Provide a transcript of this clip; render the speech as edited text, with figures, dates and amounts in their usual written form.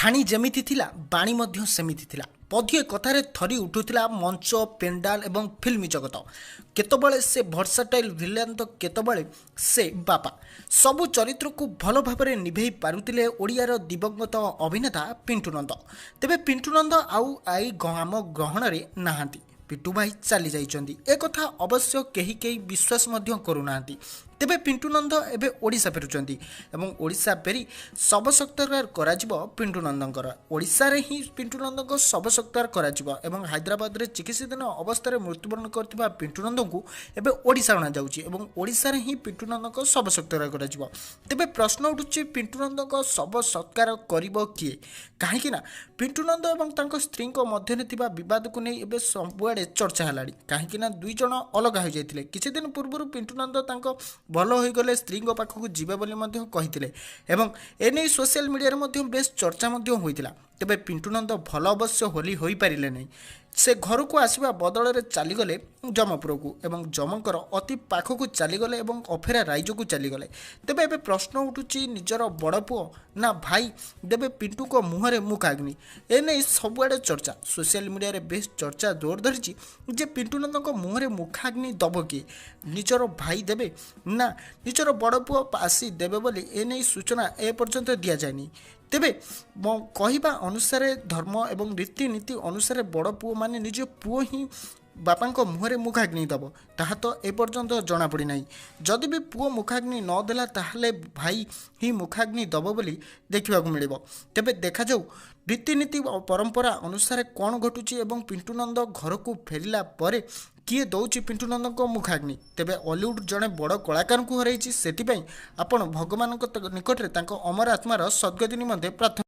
ଠାଣି ଯେମିତି ଥିଲା, ବାଣୀ ମଧ୍ୟ ସେମିତି ଥିଲା। ପଦିଏ କଥାରେ ଥରି ଉଠୁଥିଲା ମଞ୍ଚ, ପେଣ୍ଡାଲ ଏବଂ ଫିଲ୍ମ ଜଗତ। କେତେବେଳେ ସେ ଭର୍ସାଟାଇଲ୍ ଭିଲେନ୍ ତ କେତେବେଳେ ସେ ବାପା, ସବୁ ଚରିତ୍ରକୁ ଭଲ ଭାବରେ ନିଭେଇ ପାରୁଥିଲେ ଓଡ଼ିଆର ଦିବଙ୍ଗତ ଅଭିନେତା ପିଣ୍ଟୁ ନନ୍ଦ। ତେବେ ପିଣ୍ଟୁ ନନ୍ଦ ଆଉ ଏଇ ଆମ ଗହଣରେ ନାହାନ୍ତି। ପିଣ୍ଟୁ ଭାଇ ଚାଲି ଯାଇଛନ୍ତି, ଏକଥା ଅବଶ୍ୟ କେହି କେହି ବିଶ୍ୱାସ ମଧ୍ୟ କରୁନାହାନ୍ତି। ତେବେ ପିଣ୍ଟୁ ନନ୍ଦ ଏବେ ଓଡ଼ିଶା ଫେରୁଛନ୍ତି ଏବଂ ଓଡ଼ିଶା ଫେରି ଶବ ସତ୍କାର କରାଯିବ ପିଣ୍ଟୁ ନନ୍ଦଙ୍କର। ଓଡ଼ିଶାରେ ହିଁ ପିଣ୍ଟୁ ନନ୍ଦଙ୍କ ଶବ ସତ୍କାର କରାଯିବ ଏବଂ ହାଇଦ୍ରାବାଦରେ ଚିକିତ୍ସାଧୀନ ଅବସ୍ଥାରେ ମୃତ୍ୟୁବରଣ କରିଥିବା ପିଣ୍ଟୁ ନନ୍ଦଙ୍କୁ ଏବେ ଓଡ଼ିଶା ଅଣାଯାଉଛି ଏବଂ ଓଡ଼ିଶାରେ ହିଁ ପିଣ୍ଟୁ ନନ୍ଦଙ୍କ ଶବ ସତ୍କାର କରାଯିବ। ତେବେ ପ୍ରଶ୍ନ ଉଠୁଛି, ପିଣ୍ଟୁ ନନ୍ଦଙ୍କ ଶବ ସତ୍କାର କରିବ କିଏ? କାହିଁକି ନା ପିଣ୍ଟୁ ନନ୍ଦ ଏବଂ ତାଙ୍କ ସ୍ତ୍ରୀଙ୍କ ମଧ୍ୟରେ ଥିବା ବିବାଦକୁ ନେଇ ଏବେ ସବୁଆଡ଼େ ଚର୍ଚ୍ଚା ହେଲାଣି। କାହିଁକି ନା ଦୁଇ ଜଣ ଅଲଗା ହୋଇଯାଇଥିଲେ କିଛି ଦିନ ପୂର୍ବରୁ। ପିଣ୍ଟୁ ନନ୍ଦ ତାଙ୍କ ଭଲ ହୋଇଗଲେ ସ୍ତ୍ରୀଙ୍କ ପାଖକୁ ଯିବେ ବୋଲି ମଧ୍ୟ କହିଥିଲେ ଏବଂ ଏନେଇ ସୋସିଆଲ ମିଡ଼ିଆରେ ମଧ୍ୟ ବେଶ ଚର୍ଚ୍ଚା ମଧ୍ୟ ହୋଇଥିଲା। ତେବେ ପିଣ୍ଟୁ ନନ୍ଦ ଭଲ ଅବଶ୍ୟ ହୋଲି ହୋଇପାରିଲେ ନାହିଁ। ସେ ଘରକୁ ଆସିବା ବଦଳରେ ଚାଲିଗଲେ ଯମପୁରକୁ ଏବଂ ଯମଙ୍କର ଅତି ପାଖକୁ ଚାଲିଗଲେ ଏବଂ ଅଫେରା ରାଇଜକୁ ଚାଲିଗଲେ। ତେବେ ଏବେ ପ୍ରଶ୍ନ ଉଠୁଛି, ନିଜର ବଡ଼ ପୁଅ ନା ଭାଇ ଦେବେ ପିଣ୍ଟୁଙ୍କ ମୁହଁରେ ମୁଖାଗ୍ନି? ଏନେଇ ସବୁଆଡ଼େ ଚର୍ଚ୍ଚା, ସୋସିଆଲ ମିଡ଼ିଆରେ ବେଶ ଚର୍ଚ୍ଚା ଜୋର ଧରିଛି ଯେ ପିଣ୍ଟୁ ନନ୍ଦଙ୍କ ମୁହଁରେ ମୁଖାଗ୍ନି ଦେବ କିଏ? ନିଜର ଭାଇ ଦେବେ ନା ନିଜର ବଡ଼ ପୁଅ ଆସି ଦେବେ ବୋଲି ଏନେଇ ସୂଚନା ଏପର୍ଯ୍ୟନ୍ତ ଦିଆଯାଇନି। ତେବେ କହିବା ଅନୁସାରେ ଧର୍ମ ଏବଂ ରୀତିନୀତି ଅନୁସାରେ ବଡ଼ ପୁଅମାନେ ନିଜ ପୁଅ ହିଁ ବାପାଙ୍କ ମୁହଁରେ ମୁଖାଗ୍ନି ଦେବ, ତାହା ତ ଏପର୍ଯ୍ୟନ୍ତ ଜଣାପଡ଼ିନାହିଁ। ଯଦି ବି ପୁଅ ମୁଖାଗ୍ନି ନ ଦେଲା, ତାହେଲେ ଭାଇ ହିଁ ମୁଖାଗ୍ନି ଦେବ ବୋଲି ଦେଖିବାକୁ ମିଳିବ। ତେବେ ଦେଖାଯାଉ ରୀତିନୀତି ପରମ୍ପରା ଅନୁସାରେ କ'ଣ ଘଟୁଛି ଏବଂ ପିଣ୍ଟୁ ନନ୍ଦ ଘରକୁ ଫେରିଲା ପରେ କିଏ ଦେଉଛି ପିଣ୍ଟୁ ନନ୍ଦଙ୍କ ମୁଖାଗ୍ନି। ତେବେ ଅଲିଉଡ଼ ଜଣେ ବଡ଼ କଳାକାରଙ୍କୁ ହରାଇଛି, ସେଥିପାଇଁ ଆପଣ ଭଗବାନଙ୍କ ନିକଟରେ ତାଙ୍କ ଅମର ଆତ୍ମାର ସଦ୍ଗତି ନିମନ୍ତେ ପ୍ରାର୍ଥନା